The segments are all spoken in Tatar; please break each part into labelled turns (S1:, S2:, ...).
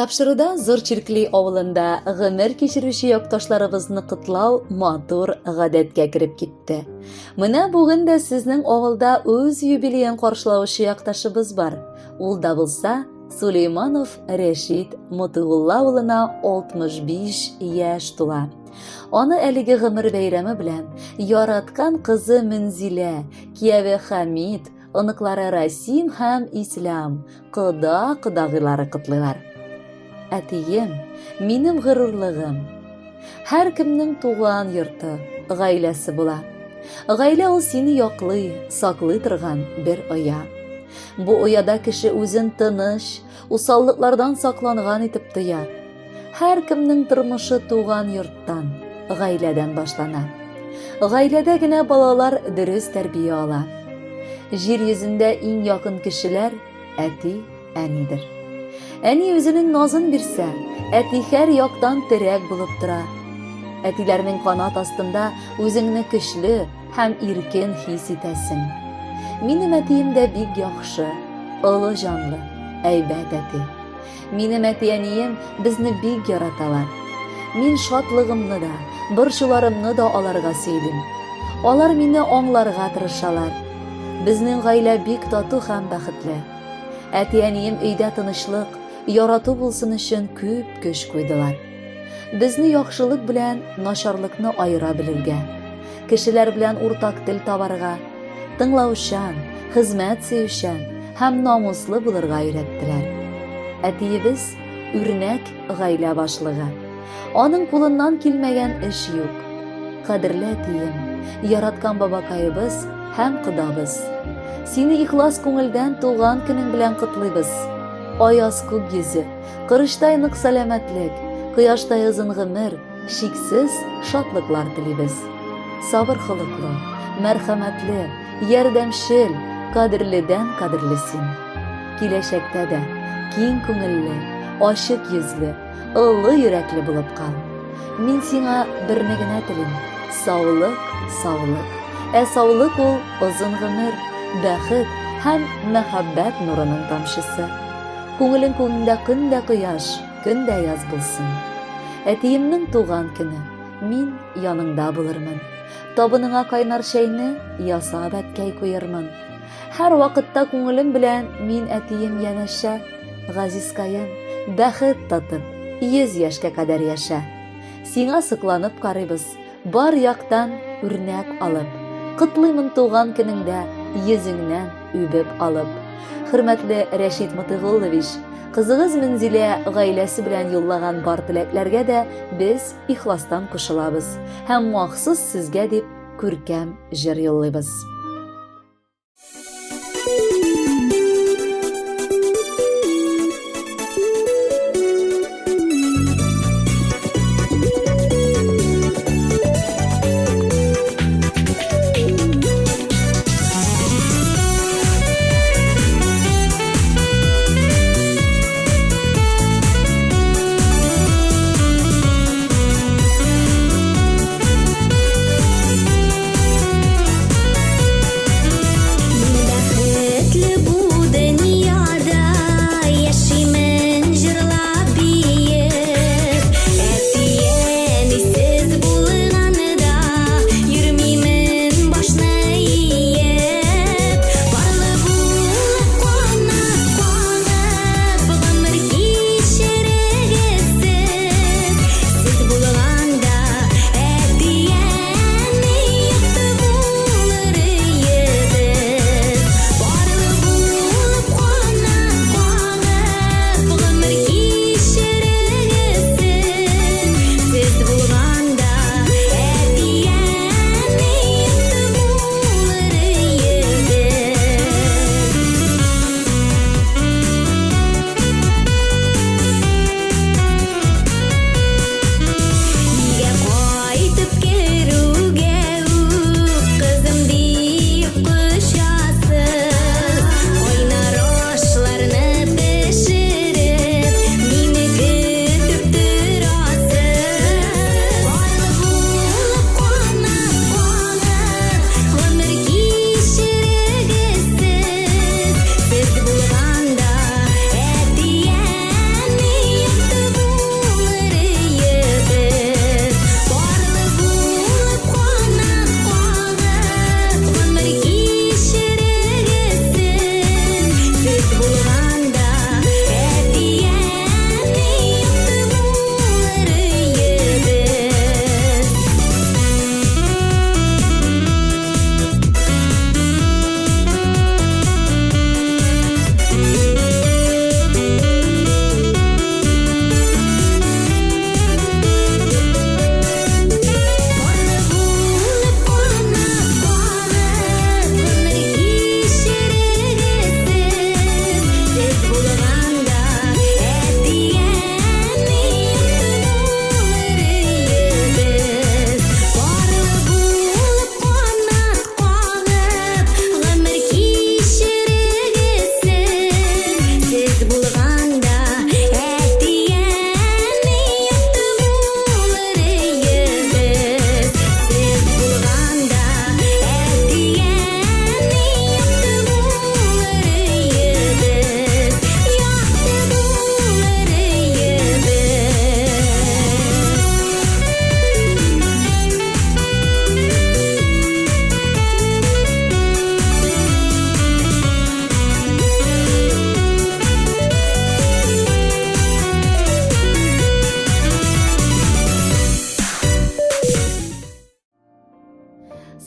S1: Тапшыруда Зур Чиркли авылында гомер кичерүче якташларыбызны котлау матур гадәткә кереп китте. Менә бүген дә сезнең авылда үз юбилеен каршылаучы якташыбыз бар. Ул да булса Сулейманов Рәшит Мотыгулла улына 65 яшь тула. Аны әлеге гомер бәйрәме белән яраткан кызы Мөнзилә, кияве Хамид, оныклары Расим һәм Ислам, кода-кодагыйлары котлыйлар. Әтием, минем горурлыгым. Һәркемнең туган йорты, гаиләсе була. Гаилә ул сине яклый, саклый торган бер оя. Бу ояда кеше үзен тыныч, усаллыклардан сакланган итеп тоя. Һәркемнең тормышы туган йорттан, гаиләдән башлана. Гаиләдә генә балалар дөрес тәрбия ала. Җир йөзендә иң якын кешеләр әти, әнидер. Әни үзенең назын бирсә, әти һәр яктан терәк булып тора. Әтиләрнең канат астында үзеңне көчле һәм иркен хис итәсең. Минем әтием дә бик яхшы, олы җанлы, әйбәт әти. Минем әти-әнием безне бик яраталар. Мин шатлыгымны да, борчуларымны да аларга сөйлим. Алар мине аңларга тырышалар. Безнең гаилә бик тату һәм бәхетле. Әти-әнием өйдә тынычлык, ярату булсын өчен күп көч куйдылар. Безне яхшылык белән начарлыкны аера белергә, кешеләр белән уртак тел табарга, тыңлаучан, хезмәт сөючән һәм намуслы булырга өйрәттеләр. Әтиебез үрнәк гаилә башлыгы. Аның кулыннан килмәгән эш юк. Кадерле әтием, яраткан бабакаебыз һәм кодабыз. Сине ихлас күңелдән туган көнең белән котлыйбыз. Аяз күк йөзе, корычтай нык сәламәтлек, кояштай озын гомер, чиксез шатлыклар телибез. Сабыр холыклы, мәрхәмәтле, ярдәмчел, кадерледән кадерле син. Киләчәктә дә киң күңелле, ачык йөзле, олы йөрәкле булып кал. Мин сиңа берне генә телим: саулык, саулык. Ә саулык ул озын гомер, бәхет һәм мәхәббәт нурының тамчысы. Күңелең күгеңдә көн дә кояш, көн дә яз булсын. Әтиемнең туган көне, мин яныңда булырмын. Табыныңа кайнар чәйне ясап әткәй куермын. Һәр вакытта күңелем белән мин әтием янәшә. Газизкаем, бәхет татып, 100 яшькә кадәр яшә. Сиңа сокланып карыйбыз, бар яктан үрнәк алып. Котлыймын туган көнеңдә йөзеңнән үбеп алып. Хөрмәтле Рәшит Мотыйгуллович, кызыгыз Мөнзилә гаиләсе белән юллаган бар теләкләргә дә без ихластан кушылабыз һәм махсус сезгә дип күркәм җыр юллыйбыз.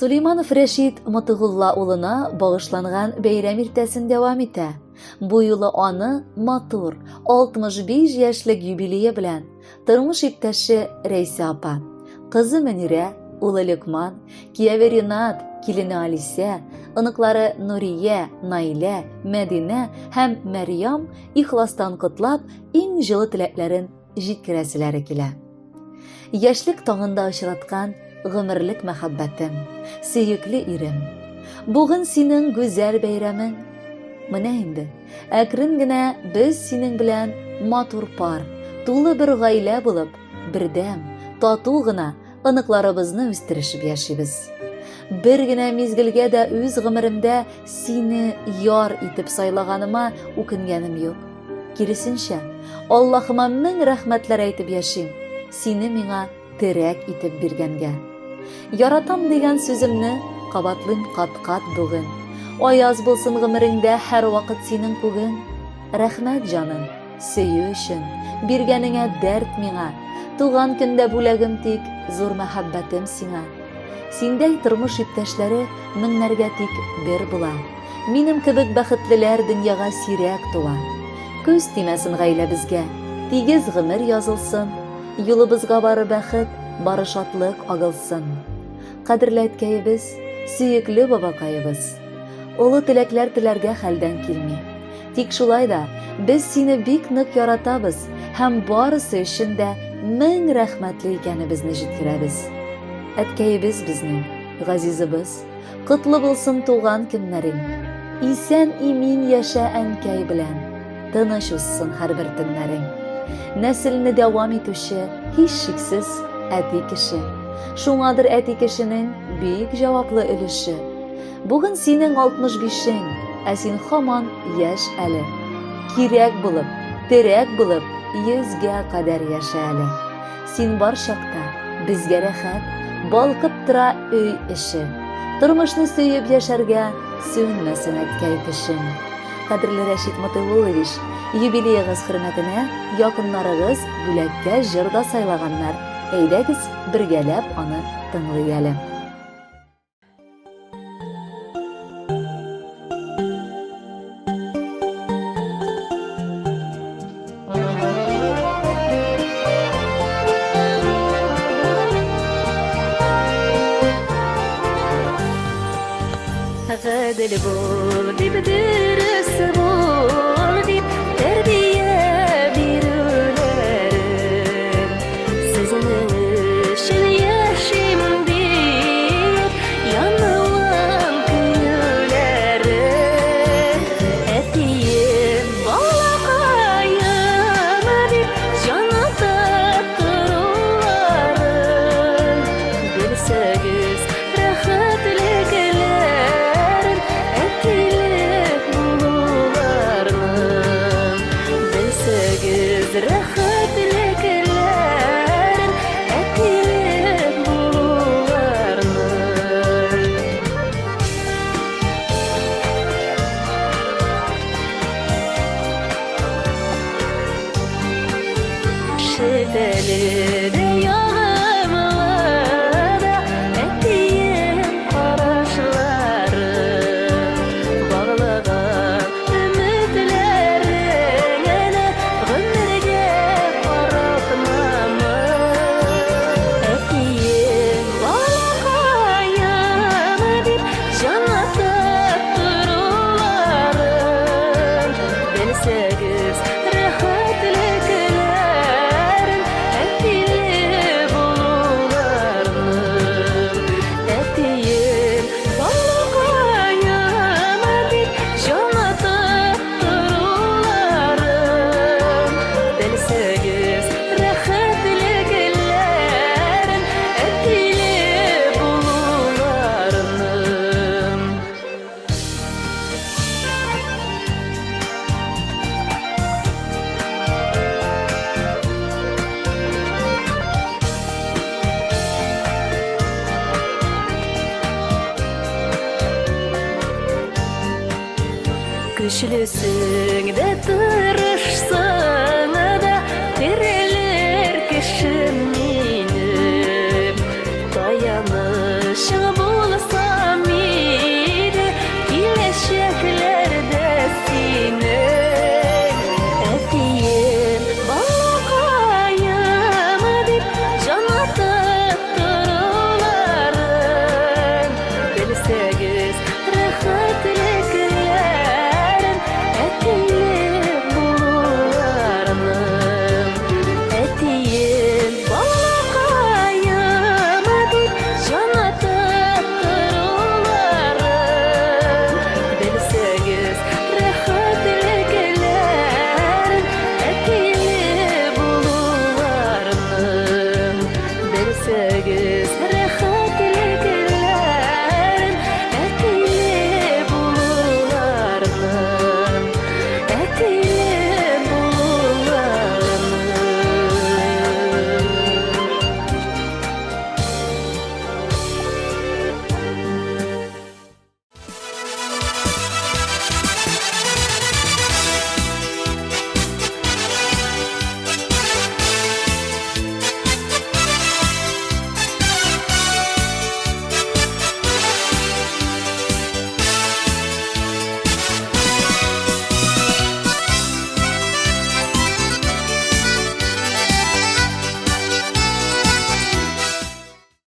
S1: Сулейманов Рәшит Мотыгулла улына багышланган бәйрәм иртәсен дәвам итә. Бу юлы аны матур 65 яшьлек юбилее белән тормыш иптәше Рәйсә апа, кызы Мөнирә, улы Люкман, кияве Ринат, килене Алисә, оныклары Нурия, Наилә, Мәдинә һәм Мәрьям ихластан котлап, иң җылы теләкләрен җиткерәселәре килә. Яшьлек таңында очраткан гомерлек мәхәббәтем, сөекле ирем. Бүген синең гүзәл бәйрәмең. Менә инде, әкрен генә без синең белән матур пар, тулы бер гаилә булып, бердәм, тату гына оныкларыбызны үстерешеп яшибез. Бер генә мизгелгә дә үз гомеремдә сине яр итеп сайлаганыма үкенгәнем юк. Киресенчә, Аллаһыма мең рәхмәтләр әйтеп яшим, сине миңа терәк итеп биргәнгә. Яратам дигән сүземне кабатлыйм кат-кат бүген. Аяз булсын гомереңдә һәрвакыт синең күгең. Рәхмәт, җаным, сөю өчен, биргәнеңә дәрт миңа. Туган көндә бүләгем тик зур мәхәббәтем сиңа. Синдәй тормыш иптәшләре меңнәргә тик бер була. Минем кебек бәхетлеләр дөньяга сирәк туа. Күз тимәсен гаиләбезгә, тигез гомер язылсын, юлыбызга бары бәхет, бары шатлык агылсын. Кадерле әткәебез, сөекле бабакаебыз. Олы теләкләр теләргә хәлдән килми. Тик шулай да без сине бик нык яратабыз һәм барысы өчен дә мең рәхмәтле икәнебезне җиткерәбез. Әткәебез безнең, газизыбыз, котлы булсын туган көннәрең. Исән-имин яшә әнкәй белән, тыныч узсын һәрбер төннәрең. Нәселне дәвам итүче, һичшиксез, әти кеше. Шуңадыр әти кешенең бик җаваплы өлеше. Бүген синең 65-ең, ә син һаман яшь әле. Кирәк булып, терәк булып, йөзгә кадәр яшә әле. Син бар чакта безгә рәхәт, балкып тора өй эше. Тормышны сөеп яшәргә сүнмәсен әткәй көчең. Кадерле Рәшит Мотыйгуллович, юбилеегыз хөрмәтенә якыннарыгыз бүләккә җыр да сайлаганнар. Әйдәгез, бергәләп аны тыңлый әле.
S2: Гадел бул дип, дөрес бул дип, тәрбия бирүләрен. Сезнең өчен яшим дип, януым көюләрен. Әтием, балакаем дип, җанатып торуларын. Белсәгез, рәхәтлекләрен, әтилек булуларны. Белсәгез, рәхәтлекләрен, әтилек булуларны. Шелтәле дә ягымлы да әтием карашлары, баглаган өметләрең әнә гомергә каратмамы. Әтием, балакаем дип җанатып торуларын белсәгез, рәхәтлекләрен, әтиле булуларны. Әтием, балакаем дип җанатып торуларын белсәгез, рәхәтлекләрен, әтиле булуларны. Көчлесең дә тырышсың да терелер кешем минем. Таянычың булса Телсәгез.